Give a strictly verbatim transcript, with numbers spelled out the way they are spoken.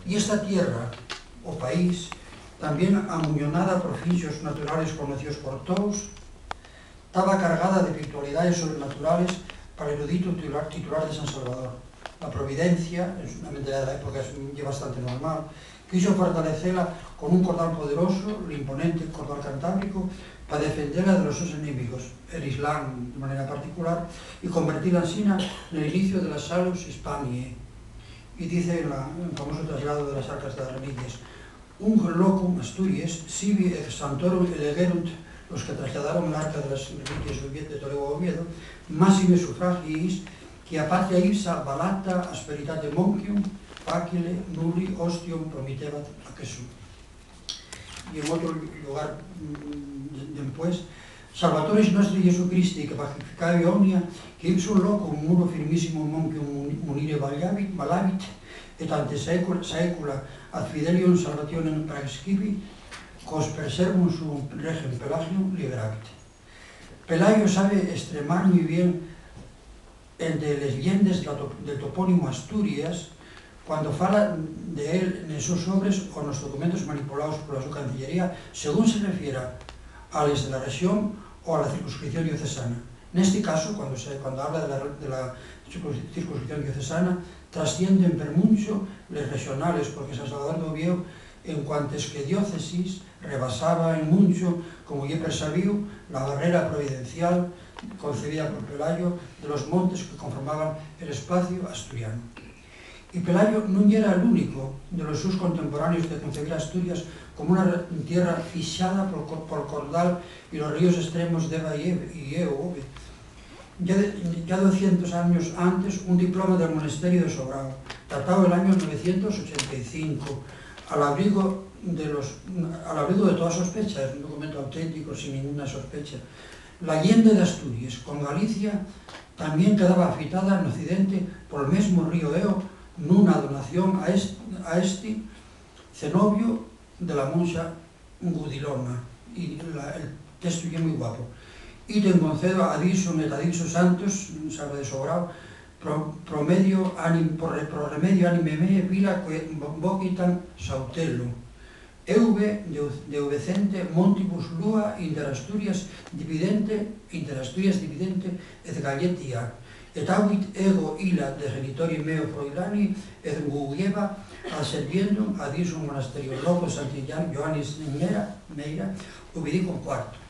Y esta tierra, o país, tamién amuñonada por finxos naturales conocíos por toos, taba cargada de virtualidaes sobrenaturales pal eruditu titular, titular de San Salvador. La providencia, en una mentalidá de la época, es, ye bastante normal, quixo fortalecela con un cordal poderoso, l'imponente cordal cantábrico, pa defendela de los sos enemigos, el Islam de manera particular, y convertila ansina nel inicio de la Salus Hispaniae. Y dice en la, en el famoso trasladu de las arcas de las reliquias: Nunc locum Asturiae sibi exantorum elegerunt los que trasladaron l'arca de las reliquias de Ovie-, de Toledo a Oviedo, maxime sufragiis, quia patria ipsa valata asperitate moncium facile nulli ostium promittebat a Jesum. Y en otro lugar, mm, de-, dempués: Salvatoris nostri Jesucristi, que pacificavi omnia, que ipsum locum muro firmissimum moncium mun-, munire vallavit, valavit, et ante saecul-, saecula ad fidelium salvationem praescivi, quos per servum suum regem Pelagium liberavit. Pelayo sabe estremar mui bien el de les lliendes de la to-, del topónimu Asturias, cuando fala de él nes sos obres o nos documentos manipulaos pola so cancillería, según se refiera a les de la rexión o a la circunscripción diocesana. Nesti casu, cuando se, cuando habla de la, de la circuns-, circunscripción diocesana, trascienden per muncho les rexonales, porque San Salvador d'Oviedo, en cuantes que diócesis, rebasaba en muncho, como ye persabíu, la barrera providencial concebida por Pelayo de los montes que conformaban el espaciu asturianu. Y Pelayo nun yera l'único de los sos contemporáneos de concebir Asturias como una re-, tierra fixada pol co-, pol cordal y los ríos estremos d'Eva y Eve, y Eo, Ove. Ya de, ya doscientos años antes, un diploma del monasterio de Sobrao, datao del año novecientos ochenta y cinco, al abrigo de los, al abrigo de toda sospecha, es un documento auténtico, sin ninguna sospecha. La lliende d'Asturies con Galicia tamién quedaba afitada n'occidente pol mesmu río Eo, nuna donación a est-, a esti cenobio de la monxa Gudilona, y la, el textu ye mui guapo. Ite en concedo ad ipsum et ad ipsos sanctos, sabe de Sobrao, pro, pro medio anim-, pro re-, pro remedio animae vila que vo-, vocitan Sautelo. Euve de, deuvecente montibus lua inter Asturias dividente, inter Asturias dividente et Galletia, et avit ego illa degenitori meo froilani et guyeva ad serviendum ad ipsum monasterium loco Santi Ioannis Meira, Meira, ubidico quarto.